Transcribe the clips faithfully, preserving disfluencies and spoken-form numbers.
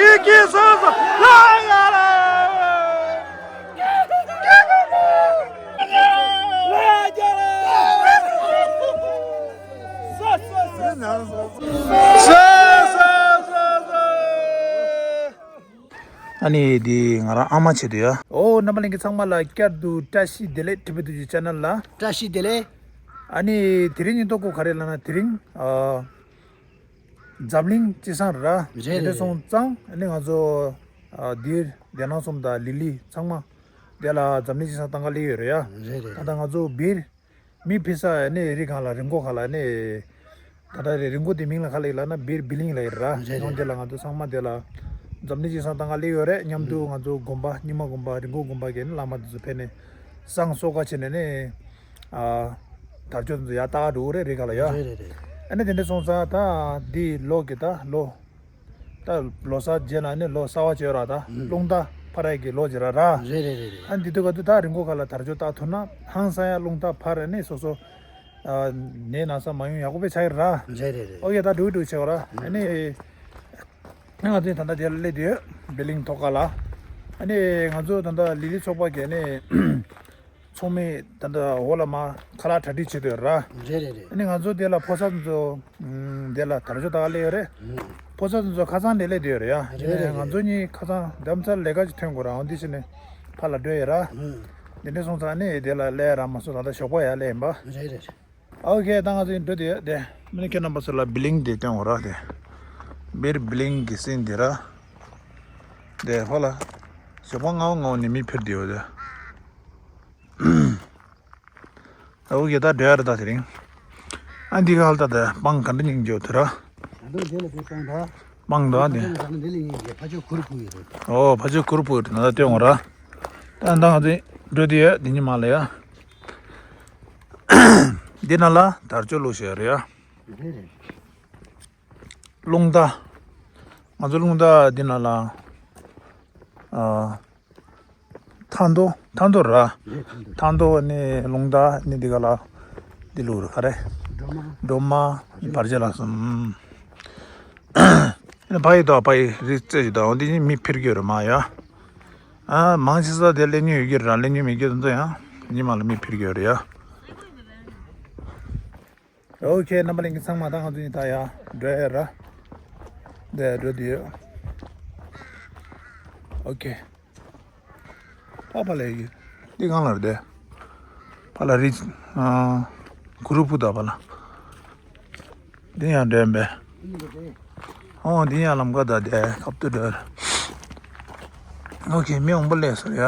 ཀི་ཀི་སོ་སོ་ལ་ཡ་ལ། ཨ་ནི་འདི་ང་རང་ཨ་མ་བྱེད་དུ་ཡ། ཨོ་རྣམ་པ་ལྷན་རྒྱས་ཚང་མ་ལ་བསྐྱར་དུ་བཀྲ་ཤིས་བདེ་ལེགས། ཁྲི་པ་དུ་ཅུ་ཆེ་ནལ་ལ། བཀྲ་ཤིས་བདེ་ལེགས། ཨ་ནི་དེ་རིང་ཉིན་ཐོ་གོ་ག་རེ་ལབ་ན་དེ་རིང་ཨ། འཛམ་གླིང་སྤྱི་བསང་ར། རེད་དེ་འདྲ་རེད་སོང་ཙང་ཨ་ནི་ང་ཚོ་ཨ་འདིར་རྒྱ་ནག་གསུམ་དང་ལི་ལི་ཚང་མ་དེ་ལ་འཛམ་གླིང་སྤྱི་བསང་བཏང་ག་སླེབས་ཡོད་རེད་ཡ། རེད་རེད། ད་ལྟ་ང་ཚོ་སྦིར་མི་ཕེ་ས་ནས་རི་སྒང་ལ་རི་མགོ་ཁ་ལ་ནས་ད་ལྟ་རི་མགོ་དེ་མིང་ལ་ག་ལབ་ཡོད་ལབ་ན་སྦིར་བི་ལིང་ལབ་ཡོད་ར། རེད་རེད། ཡང་དེ་ལ་ང་ཚོ་ཚང་མ་དེ་ལ་འཛམ་གླིང་སྤྱི་བསང་བཏང་ག་སླེབས་ཡོད་རེད། མཉམ་དུ་ང་ཚོ་དགོན་པ་རྙིང་མ་དགོན་པ་རི་མགོ་དགོན་པ་གི་ནི་བླ་མ་དེ་ཚོ་ཕེབས་ནས་བསང་གསོལ་ཁ་བྱས་ནས་ནི་ཨ་དར་ལྕོག་དེ་ཚོ་ཡར་བཏགས་འགྲོ་གི་རེད་རི་ཁ་ལ་ཡ། རེད་རེད་རེད། ཨ་ནི་དེ་འདྲ་སོང་ཙང་ད་འདི་ལོ་གི་ད་ལོ་ད་ལོ་གསར་རྗེས་ལ་ནི་ལོ་གསར་བ་བྱས་ར། ད་ཨུམ། རླུང་རྟ་འཕར་ཡས་ཀྱི་ལོ་བྱས་ར་ར། རེད་རེད་རེད་རེད། ཨ་འདི་དུས་ག་དུས་ད་རི་མགོ་ཁ་ལ་དར་ལྕོག་བཏགས་ཐུབ་ན་ཧང་སང་ཡ། རླུང་རྟ་འཕར་ནས་སོ་སོ་ཨ་ནད་ན་ཚ་མ་ཡོང་ཡག་པོ་དཔེ་ཆགས་ཀྱི་ར། རེད་རེད་རེད། ཨོ་ཡ་ད་འགྲོ་གི་འགྲོ་གི་བྱས་པ་ར། ཨ་ནི་ང་ཚོ་ད་ལྟ་དེ་ལ་སླེབས་དུས་བི་ལིང་ཐོག་ཁ་ལ། ཨ་ནི་ང་ཚོ་ད་ལྟ་ལི་ལི་ཚོགས་པ་གི་ནི་ཚོགས་མི་ད་ལྟ་འོག་ལ་མར་ཁ་ལག་གྲ་སྒྲིག་བྱེད་དུས་ར། རེད་རེད་རེད། ཨ་ནི་ང་ཚོ་དེ་ལ་ཕོ་གསར་ཚོ་ཨུམ་དེ་ལ་དར་ལྕོག་བཏགས་སླེབས་ཡོད་རེད། ཨུམ། ཕོ་གསར་ཚོ་ཁ་སང་དེ་སླེབས་དུས་རེད་ཡ། རེད་རེད་རེད། ང་ཚོ་གཉིས་ཁ་སང་འདམ་རྩར་ལས་ཀ་ཅིག་ཐོན་དགོས་ར། འོ་འདི་བྱས་ནས་ཕར་ལ་འགྲོ་ཡོད་ར། ཨུམ། དེ་འདྲ་སོང་ཙང་ཨ་ནི་དེ་ལ་སླེབས་ར་མ་སོང་། ད་ལྟ་ཞོགས་པ་ཡར་སླེབས་ཡིན་པ། རེད་རེད་རེད། ཨོ་ཁེ། ད་ང་ཚོ་འགྲོ་དེ་དེ་མི་ནི་ཁྱེད་རྣམ་པ་ཚོ་ལ་བི་ལིང་དེ་སྟོན་འོ་ར། དེ་སྦིར་བི་ལིང་གི་སིན་དེ་ར། དེ་ཧོ་ལ་ཞོགས་པ་ང་བོ་ང་བོ་ནས་མི་འཕུར་དེ་ཡོད་དེ། ཨོ་ཁེ། ད་འགྲོ་ཡ་རེད་ད་དེ་རིང་། ཨ་འདི་ག་ཧལ་ད་དེ་སྤང་ག་འདྲ་སྙིང་རྗེ་དེ་ར། ད་དུང་དེ་ལ་དེ་སྤང་ད། སྤང་ད་དེ། ད་དུང་དེ་ལ་སྙིང་རྗེ་ཕ་ཆོས་གུར་ཕུབ་ཡོད་རེད། ཨོ་ཕ་ཆོས་གུར་ཕུབ་ཡོད་རེད། ན་ད་སྟོན་འོ་ར། ད་ད་ང་ཚོ་འགྲོ་དེ་ཡ་དེ་ཉི་མ་ལ་ཡ། འདི་ན་ལ་དར་ལྕོག་བླུགས་བཞག་རེད་ཡ། རེད་རེད། རླུང་རྟ། ང་ཚོ་རླུང་རྟ་འདི་ན་ལ་ཨ་ཐང་རྡོ། ཐང་རྡོ་ར། རེད་ཐང་རྡོ། ཐང་རྡོ་ནི་རླུང་རྟ་ནི་འདི་ག་ལ་འདི་བླུགས་རེད་ག་རེ། སྒྲོལ་མ། སྒྲོལ་མ་བར་ཆད་ལ་སོང་། ཕ་ཡི་དོ་ཕ་ཡི་རི་རྩེ་ཞིག་དང་འདི་ནི་མི་འཕུར་གྱི་རེད་མ་ཡ། ཨ་མང་ཆེ་ས་དེ་སླེབས་མྱོང་ཡོད་ཀྱི་ར། སླེབས་མྱོང་མེད་ཀྱི་དོན་དུ་ཡང་ཉི་མ་ལ་མི་འཕུར་གྱི་རེད་ཡ། ཨོ་ཁེ། རྣམ་པ་ལྷན་རྒྱས་ཚང་མ་ད་ང་ཚོ་གཉིས་ད་ཡ་འགྲོ་ཡ་ར། འདི་འགྲོ་དུས་ཨོ་ཁེ། ཨ་ཕ་ལས་ཡོད་འདི་གང་ལ་རེད། དེ་ཕ་ལ་རི་ཨ་གུ་རུ་ཕུ་ད་ཕ་ལ། འདི་ཡང་འགྲོ་ཡ་མེད། ཨོ་འདི་ཡང་ལམ་ཁ་ད་དེ་ཁབ་ཏུ་འགྲོ་ཡ་ར། ཨོ་ཁེ། མི་འོང་པ་ལས་སོ་ཡ།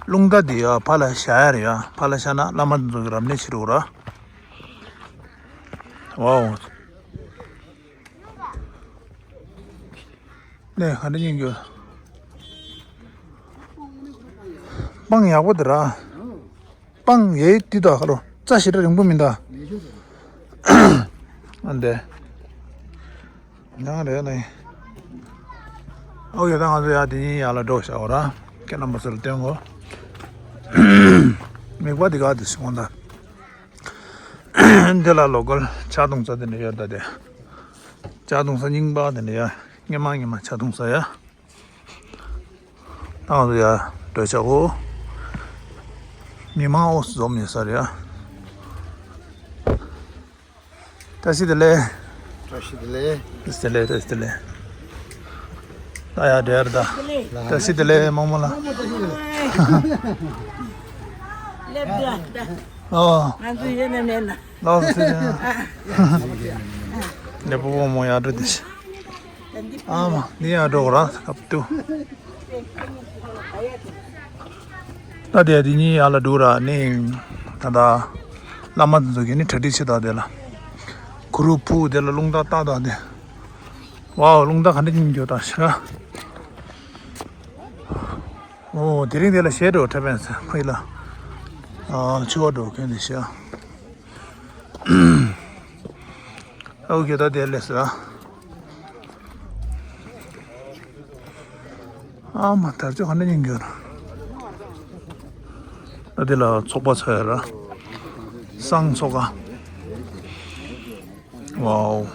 རླུང་རྟ་འདི་ཡ་ཕར་ལ་བཞག་ཡ་རེད་ཡ། ཕར་ལ་བཞག་ན་བླ་མ་འདི་ཚོ་གི་རབ་གནས་བྱེད་རོགས་ར། ཝའོ། ནས་ག་འདྲ་སྙིང་རྗེ། སྤང་ཡག་པོ་འདི་ར། སྤང་ཡེ་འདི་དག་ཧ་རོ་རྩ་ཞེ་དྲག་རིང་པོ་མིན་ད། ཨ་འདས། ཡང་རེད་ལེ། ཨོ་ཡ་ད་ང་ཚོ་ཡ་དེ་གཉིས་ཡར་ལ་འགྲོ་བཞག་འོ་ར། ཁྱེད་རྣམ་པ་ཚོ་ལ་སྟོན་གོ། མིག་པ་འདི་ག་དེ་སོང་ད། འདི་ལ་ལོ་ཀལ་ཇ་བཏུང་ས་དེ་འདྲ་ཡོད་ད་དེ། ཇ་བཏུང་ས་རྙིང་པ་དེ་འདྲ་ཡ། སྔོན་མ་སྔོན་མ་ཇ་བཏུང་ས་ཡ། ད་ང་ཚོ་ཡར་འགྲོ་བཞག་གོ། མི་མང་ཨོ་འཛོམས་ཡོད་ས་རེད་ཡ། བཀྲ་ཤིས་བདེ་ལེགས། བཀྲ་ཤིས་བདེ་ལེགས། བཀྲ་ཤིས་བདེ་ལེགས། བཀྲ་ཤིས་བདེ་ལེགས། ད་ཡར་འགྲོ་ཡ་རེད་ད། བཀྲ་ཤིས་བདེ་ལེགས་རྨོ་མོ་ལགས། སླེབས་འདུག་ཨ། ཨོ། ང་ཚོ་ཡོད་ན་མེད་ན། ལགས་སོ་ཟེར་ཡ། ནེ་པོ་བོ་མོ་ཡར་འགྲོ་དེ་ཤི། ཨ་མ་འདི་ཡར་འགྲོ་ར་ཁབ་ཏུ། ད་དེ་དེ་གཉིས་ཡར་ལ་འགྲོ་ར་ནི། ད་ད་བླ་མ་དེ་ཚོ་གི་ནི་གྲ་སྒྲིག་བྱེད་ད་དེ་ལ། གུ་རུ་ཕུ་དེ་ལ་རླུང་རྟ་བཏགས་ད་དེ། ཝའོ་རླུང་རྟ་ག་འདྲ་སྙིང་རྗེ་ད་ཤ། ཨོ་དེ་རིང་དེ་ལ་གཞས་འགྲོ་འཁྲབ་པས་ཟེར་ཕ་ཡི་ལ། ཨ་ཆུ་བ་འགྲོ་མཁན་དེ་ཤ། ཨོ་ཁེ་ད་དེ་ལས་ཟེར། ཨ་མ་དར་ལྕོག་ག་འདྲ་སྙིང་རྗེ། ཨ་དེ་ལ་ཚོགས་པ་ཚོ་ཡ་ར། བསང་ཚོགས་ཀ། ཝའོ།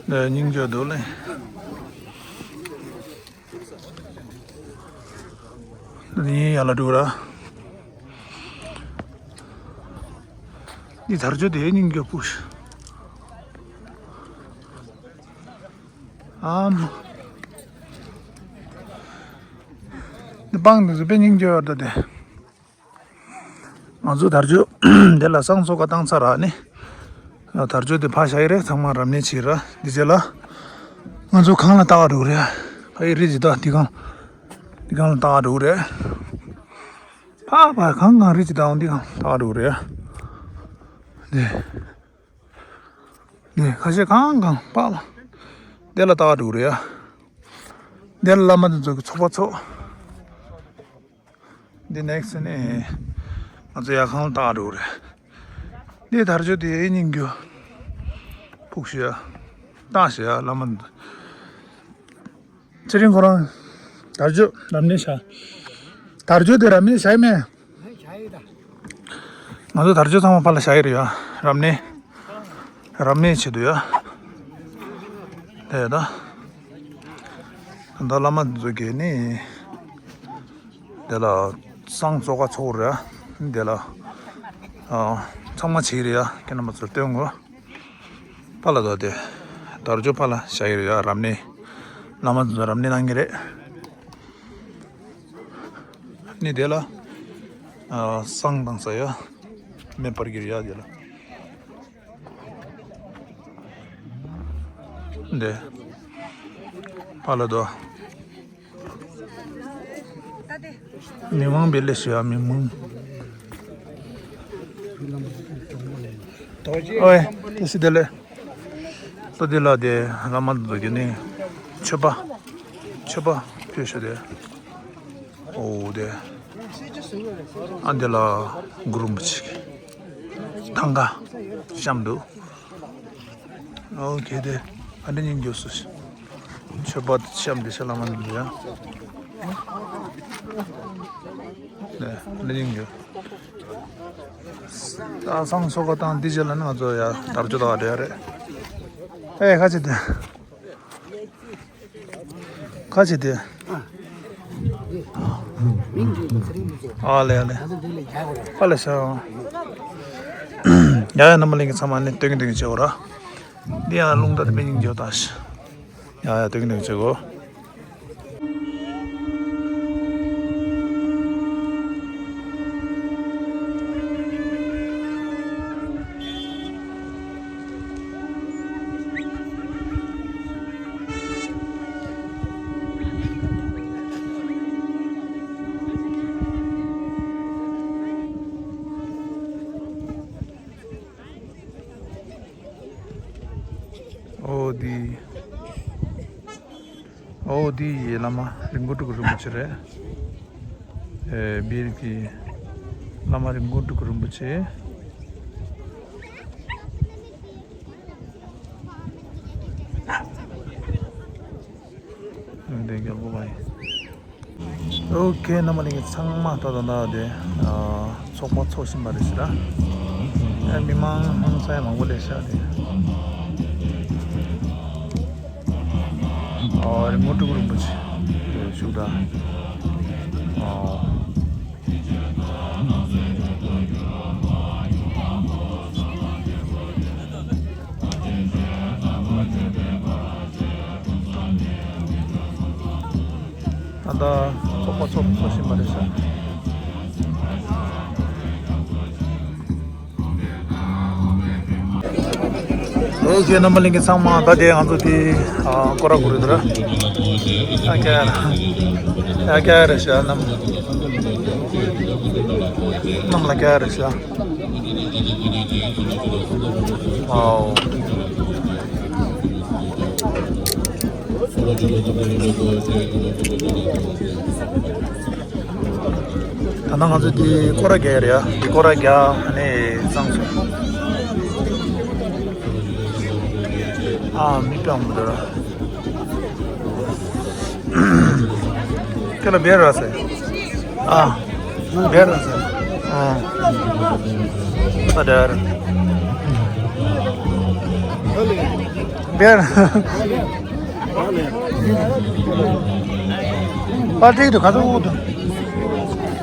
ནས་སྙིང་རྗེ་འདུག་ལེ། ནི་ཡར་ལ་འགྲོ་ར། འདི་དར་ལྕོག་དེ་སྙིང་རྗེ་པོ་ཞིག་ཨམ། འདི་སྤང་འདི་ཚོ་དཔེ་སྙིང་རྗེ་ཡོད་ད་དེ། ང་ཚོ་དར་ལྕོག་དེ་ལ་བསང་གསོལ་ག་བཏང་ཚར་ར་ནི། དར་ལྕོག་དེ་ཕར་བཞག་ཡི་རེད། ཚང་མ་རབ་གནས་བྱེད་ར། འདི་རྗེས་ལ་ང་ཚོ་གངས་ལ་ལྟ་ག་འགྲོ་གི་རེད། ཕ་ཡི་རི་ཇི་ད་འདི་གངས། འདི་གངས་ལ་ལྟ་ག་འགྲོ་གི་རེད། ཕ་ཕ་གངས་གངས་རི་ཇི་ད་འོང་འདི་གངས་ལ་ལྟ་ག་འགྲོ་གི་རེད། འདི། འདི་ཁ་ཤས་གངས་གངས་ཕ་ལ། འདི་ལ་ལྟ་ག་འགྲོ་གི་རེད། འདི་ལ་བླ་མ་དེ་ཚོ་གི་ཚོགས་པ་ཚོགས། འདི་ནེག་སི་ནི་ང་ཚོ་ཡར་གངས་ལ་ལྟ་ག་འགྲོ་གི་རེད། འདི་དར་ལྕོག་དེ་སྙིང་རྗེ་པོ་ཞིག་ཡ། ལྟ་ཞིག་ཡ་བླ་མ་འདི། ཚེ་རིང་ཁོ་རང་དར་ལྕོག་རབ་གནས་བྱ། དར་ལྕོག་དེ་རབ་གནས་བྱ་ཡི་མེད། ང་ཚོ་དར་ལྕོག་ཚང་མ་ཕར་ལ་བཞག་ཡི་རེད་ཡ། རབ་གནས། རབ་གནས་བྱེད་དུ་ཡ། དེ་ད། ད་བླ་མ་འདི་ཚོ་གིས་ནི། དེ་ལ་བསང་གསོལ་ག་ཚོགས་རེད། དེ་ལ་ཨ་ཚང་མ་བྱེད་རེད་ཡ། ཁྱེད་རྣམ་པ་ཚོར་སྟོན་དགོས། ཕར་ལ་དོ་དེ་དར་ལྕོག་ཕར་ལ་བཞག་ཡི་རེད་ཡ། རབ་གནས་བླ་མ་ཚོ་རབ་གནས་གནང་གི་རེད། ནི་དེ་ལ་ཨ་བསང་བཏང་ས་ཡ། མེ་སྤར་གྱི་རེད་ཡ་དེ་ལ། འདི། ཕར་ལ་དོ། མི་མང་བེ་ལེ་ཤི་ཡ་མི་མང་། ཨོའི། དེ་སི་དེ་ལེ། ལྟོ་དེ་ལ་དེ་བླ་མ་འདི་གི་ནི་མཆོད་པ། མཆོད་པ་ཕུལ་ཤོག་དེ། ཨོ་དེ། ཨ་འདི་ལ་གུ་རུ་རིན་པོ་ཆེ་གི་ཐང་ག་བཤམས་འདུག་ཨོ་ཁེ་དེ། ཨ་འདི་སྙིང་རྗེ་སུ་ཞིག་མཆོད་པ་བཤམས་འདི་ཤ་ལ་མ་འདི་ཡ། ནས་ལེ་ཉིང་ཡོད། ད་བསང་གསོལ་ག་བཏང་འདི་རྗེས་ལ་ནི་ང་ཚོ་ཡ་དར་ལྕོག་ལྟ་ག་འགྲོ་ཡ་རེད། ཨེ་ཁ་ཆེ་དེ། ཁ་ཆེ་དེ། ཨ་ལེ་ཨ་ལེ། ཨ་ལེ་ཤ། ཡ་ཡ་རྣམ་པ་ལྷན་རྒྱས་ཚང་མ་ནི་སྟོན་གི་སྟོན་གི་བྱེད་འོ་ར། འདི་ཡང་རླུང་རྟ་དེ་དཔེ་སྙིང་རྗེ་པོ་ད་ཤི། ཡ་ཡ་སྟོན་གི་སྟོན་གི་བྱེད་གོ། ཨོ་དེ། ཨོ་དེ་ཡི་བླ་མ་རིན་པོ་སྤྲུལ་སྐུ་རིན་པོ་ཆེ་རེད། ཨེ་སྦིར་གྱི་བླ་མ་རིན་པོ་སྤྲུལ་སྐུ་རིན་པོ་ཆེ། འདི་རྒྱལ་པོ་ལ་ཡིན། ཨོ་ཁེ་རྣམ་པ་ལྷན་རྒྱས་ཚང་མ་ད་ད་ད་དེ་ཚོགས་པ་ཚོགས་བཞིན་པ་རེད་ཤི་ར། ཨ་མི་མང་ཧང་སང་མང་པོ་ལས་ཤ་དེ། ཨོ་རི་མོ་ཀྲུག་རིན་པོ་ཆེ་དེ་བཞུགས་ད། ཨོ། ད་ལྟ་ཚོགས་པ་ཚོགས་ཚོགས་བཞིན་པ་རེད་ཤག་ཨོ་ཁེ་རྣམ་པ་ལྷན་རྒྱས་ཚང་མ་ད་དེ་ང་ཚོ་དེ་ཨ་སྐོར་ར་སྐོར་རེད་ར། ཨ་ཀྱ་ར་ཨ་ཀྱ་ར་ཤག་ནམ་ནམ་ལ་ཀྱ་ར་ཤག་ཨའོ། ད་ནང་ང་ཚོ་འདི་སྐོར་ར་རྒྱག་རེད་ཡ། འདི་སྐོར་ར་རྒྱག་ནས་བཙངས་སོང་། ཨ་མི་པའང་མི་འདུག་ར། ཁྱོད་ལ་བེར་ར་ཟེར། ཨ། བེར་ར་ཟེར། ཨ། ཨ་དེ་ར། བེར། པར་ཊི་དུ་ག་ཚོད་འུ་དུ།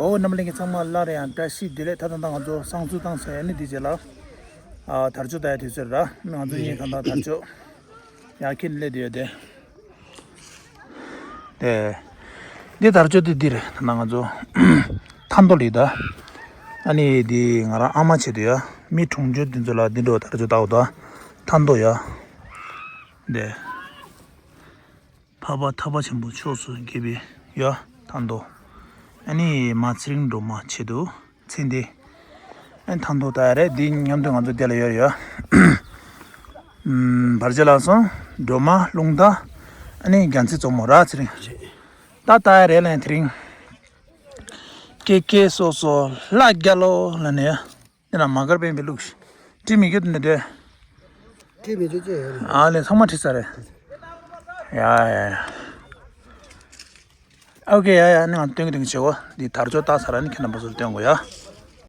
ཨོ་རྣམ་པ་ལྷན་རྒྱས་ཚང་མ་སླར་ཡང་བཀྲ་ཤིས་བདེ་ལེགས། ད་ད་ལྟ་ང་ཚོ་བསང་གསོལ་བཏང་ཚར་ཡ་ནི་འདི་རྗེས་ལ་ཨ་དར་ལྕོག་ལྟ་ཡ་དུས་ཚོད་ར། ང་ཚོ་གཉིས་གང་ལྟར་དར་ལྕོག་ཡར་འཁྱེར་སླེབས་བསྡད་ཡོད་དེ། དེ། འདི་དར་ལྕོག་དེ་འདི་རེད། ད་ང་ཚོ་ཐ་མདོ་ལི་ད། ཨ་ནི་འདི་ང་རང་ཨ་མ་བྱེད་དུ་ཡ། མི་གྲོང་ཁྱེར་འདི་ཚོ་ལ་འདི་འགྲོ་དར་ལྕོག་ལྟ་འོ་ད། ཐ་མདོ་ཡ། འདི། འཕགས་པ་ཐར་པ་ཆེན་པོ་ཕྱོགས་སུ་འགྱེད་པའི་ཡ། ཐ་མདོ། ཨ་ནི་མ་ཚེ་རིང་སྒྲོལ་མ་བྱེད་དུ། ཚེ་འདི། ཨན་ཐང་དུ་ལྟ་ཡ་རེད། འདི་མཉམ་དུ་ང་ཚོ་འདི་ལ་ཡོད་ཡོད། ཨམ། བར་ཆད་ལ་སོང་། སྒྲོལ་མ་རླུང་རྟ། ཨ་ནི་རྒྱལ་མཚན་གཙོ་མོ་ར་ཚེ་རིང་། ད་ལྟ་ཡ་རེད་ལན་དེ་རིང་། ཀེ་ཀེ་སོ་སོ་ལ་རྒྱལ་ལོ་ལ་ནས་ཡ། འདི་ན་མ་གར་པན་པའི་ལུགས་ཤིག་བྲིས་མི་རྒྱུ་འདི་འདྲ། བྲིས་མི་རྒྱུ་ཅི་ཡོད་རེད། ཨ་ལས་ཚང་མ་བྲིས་ཚར་རེད། ཡ་ཡ་ཡ། ཨོ་ཁེ། ཡ་ཡ། ནི་ང་སྟོན་གི་སྟོན་གི་བྱེད་གོ། འདི་དར་ལྕོག་བཏགས་ཚར་ནི་ཁྱེད་རྣམ་པ་ཚོར་སྟོན་གོ་ཡ།